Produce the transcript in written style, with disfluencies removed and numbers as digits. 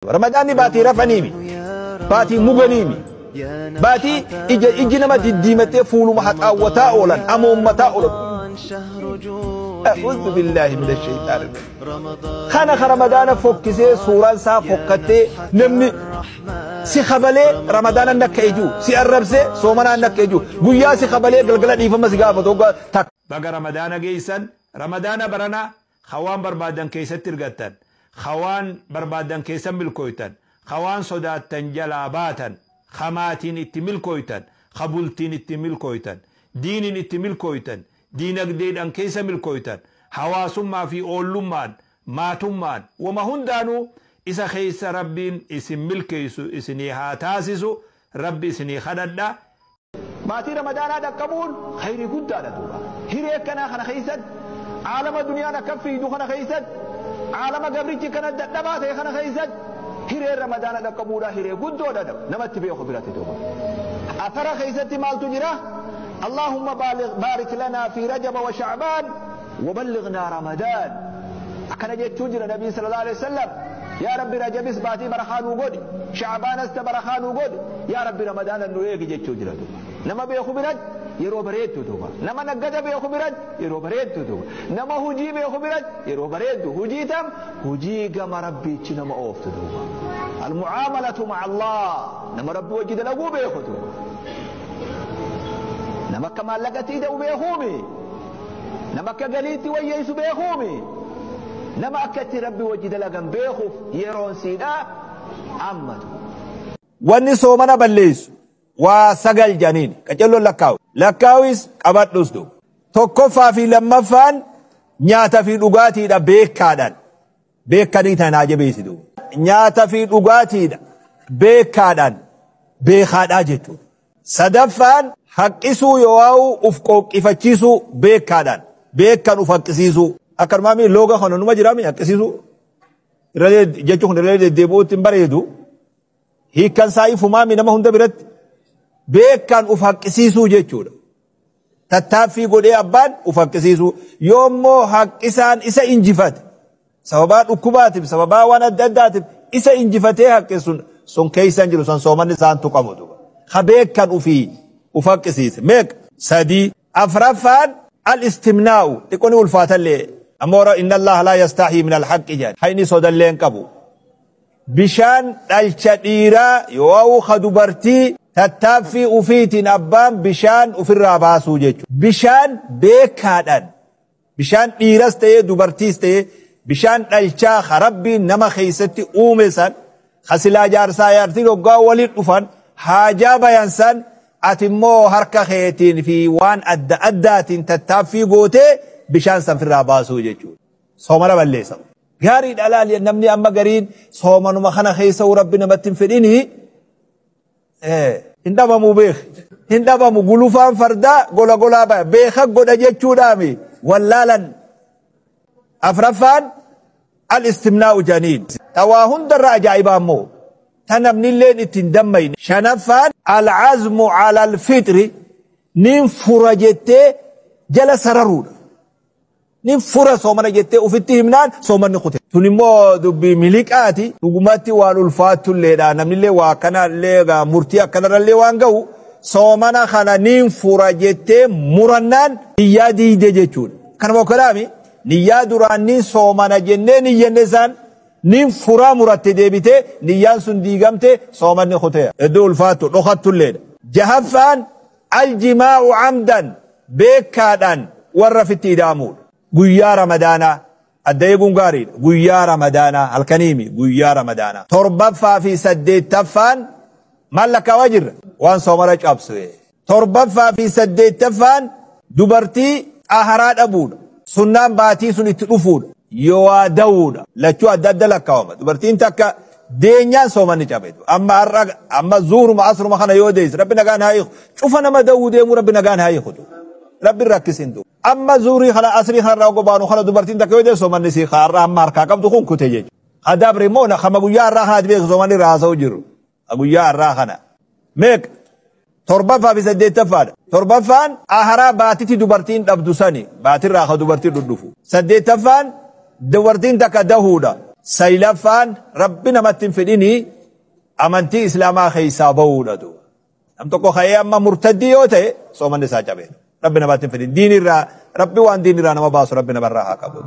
Ramadaanni baatii rafaniimi. Baatii muganiimi. Baatii ijji nama diddiimattee fuuluma haxaawwataa oolan, amoommataa oolan. A'uudhu billaahi mina shayxaani rajiim. Kana ka Ramadaana fokkisee suuraan isaa fokkattee namni si kabalee Ramadaana nakka ejuu, si arrabsee soomanaan nakka ejuu, guyyaa si kabalee galgala dhiifama si gaafatu hoggaa takka. Baga Ramadaana geessan, Ramadaana barana hawaan barbaadan keessatti ergattan, hawaan barbaadan keessan milkooytan, hawaan sodaattan jalaa baatan, hamaatiin itti milkooytan, habultiin itti milkooytan, diiniin itti milkooytan, diinagdeedhaan keessa milkooytan, hawaasummaa fi oollummaan, maatummaan, wama hundaanuu isa keessa Rabbiin isin milkeessu isinii haa taasisu, Rabbi isinii kadhadha. Maatii Ramadaanaa dhaqqabuun khayrii guddaadha duuba. Hiree akkanaa kana keessatti, aalama duniyaan akka fiidu kana keessatti, aalama gabrichi kana dadhabaa ta'e kana keessatti hireen Ramadaana dhaqqabuudha hiree guddoodha namatti beeku biratti duuba. Afara keessatti maaltu jira? Allahumma baarik lanaa fi Rajaba wa Shacbaan wa ballighnaa Ramadaan. Akkana jechuun jira Nabiin sallallahu alaihi wasallam. Yaa Rabbi Rajabis baatii barakaa nuu godhi, Shacbaanas ta barakaa nuu godhi, yaa Rabbi Ramadaana nu eegi jechuu jira duuba. Nama beeku biratti yeroo bareeddu duuba. Nama naggada beeku biratti yeroo bareeddu duuba. Nama hujii beeku biratti yeroo bareeddu. Hujii tam hujii gama Rabbiichi nama ooftu duuba. Almucaamalatu maca Allah. Nama Rabbi wajji dalaguu beeku duuba. Nama akka maallaqatti ida'u beekuumi. Nama akka galiitti wayyeessu beekuumi. Nama akka itti Rabbi wajji dalagan beekuuf yeroon siidhaa ammatu. Wanni soomana balleessu waa 9 janiin qacelloon lakkaawu. Lakkaawis qabadhus duuba. Tokkoffaa fi lammaffaan nyaata fi dhugaatiidha beekaadhaan. Beekanii tanaa jabeessi duuba. Nyaata fi dhugaatiidha beekaadhaan beekaadhaa jechuudha. Sadaffaan haqqisuu yoo uf qooqqifachiisuu beekaadhaan. Beekan uf haqqisiisuu. Akkanumaa mi looga kana numa jiraami haqqisiisuu. Irra jechuun irra deddeebi'uutti hin bareedu. Hiikkan isaa ifumaa mi nama hunda biratti. Beekan uf haqqisiisuu jechuudha. Tattaaffii godhee abbaan uf haqqisiisuu. Yoommoo haqqisaan isa injifate. Sababaa dhukkubaatiif, sababaa waan adda addaatiif isa injifatee haqqisuun sun keessa hin jiru, san soomanni isaan tuqamu duuba. Ha beekan ufii uf haqqisiise. Meeqa? 3. Afraffaan al-istimnaa'u xiqqoon ulfaatallee. Ammoo inna Allaha laa yastaahii min al-haqqi jedhan. Hayni sodallee hin qabu. Bishaan dhalcha dhiiraa yoo ha dubartii tattaaffii ufiitiin abbaan bishaan ofirraa baasuu jechuudha. Bishaan beekaadhaan, bishaan dhiiras ta'ee dubartiis ta'ee bishaan dhalchaa ha Rabbiin nama keessatti uume san ha silaa jaarsaa jaartiin hoggaa waliin dhufan haajaa bayan san ati immoo harka keetiin fi waan adda addaatiin tattaaffii gootee bishaan san ofirraa baasuu jechuudha. Soomana balleessa. Gaariidha laali namni amma gariin soomanuma kana keessa Rabbi namatti hin fedhini. Hin dhabamu beek. Hin dhabamu gulufaan fardaa gola golaa baya. Beeka godha jechuudhaami wallaalan. Afraffaan al-istimnaa'u janiin. Tawaa hundarra ajaa'ibaa immoo. Ta namnilleen ittiin dammayne. Shanaffaan al-azmu ala al-fixri nin fura jettee jala sararuudha. Nin fura soomana jettee ufitti himnaan soomanni kute. Tun immoo dubbii miliqaati. Dhugumatti waan ulfaattulleedha. Namnillee waa akkanallee murtii akkanarrallee waan gahu soomana kana nin fura jettee murannaan niyyaa diide jechuudha. Kanuma kalaami niyyaa duraan nin soomana jennee niyyenne isaan nin furaa muratte deebitee niyyaan sun diigamte soomanni kute. Iddoo ulfaattu dhokattulleedha. Jahaffaan aljimaa'u amdan beekaadhaan warra fitti ida'amuudha. Guyyaa Ramadaanaa adda eeguun gaariidha. Guyyaa Ramadaanaa halkaniimi guyyaa Ramadaanaa. Torbaffaa fi saddeettaffaan maal lakkaawaa jirra? Waan soomana cabsu. Torbaffaa fi saddeettaffaan dubartii xaharaa dhabuudha. Sunnaan baatii sun itti dhufuudha. Yoo waa da'uudha. Lachuu adda adda lakkaawama. Dubartiin takka deenyaan soomanni cabe. Amma har'a amma zuuruma asruma kana yoo deesse Rabbi nagaan haa hiiku. Cufa nama da'uu deemuu Rabbi nagaan haa hiiku. Rabbi rakkisin duuba. Amma zuurii kana asrii kana irraa gobaanu kana dubartiin takka yoo deesse soomanni sii har'a amma harkaa qabdu kun kute jechuudha. Adabre immoo kama guyyaa har'aa kanaatti beeku soomanni irraa haasa'u jiru. Guyyaa har'aa kana. Meeqa? Torbaffaa fi saddeettaffaadha. Torbaffaan aharaa baatitti dubartiin dhabdu sani. Baatirraa ka dubartiin dhudhufu. Saddeettaffaan dubartiin takka dahuudha. Saylaffaan Rabbi namatti hin fedhinii amantii Islaamaa keessaa bahuudha duuba. Nam tokko ka'ee amma murtaddii yoo ta'e soomanni isaa cabee. Rabbi namatti hin fedhin. Diinirraa Rabbi waan diinirraa nama baasu Rabbi namarraa haa qabu.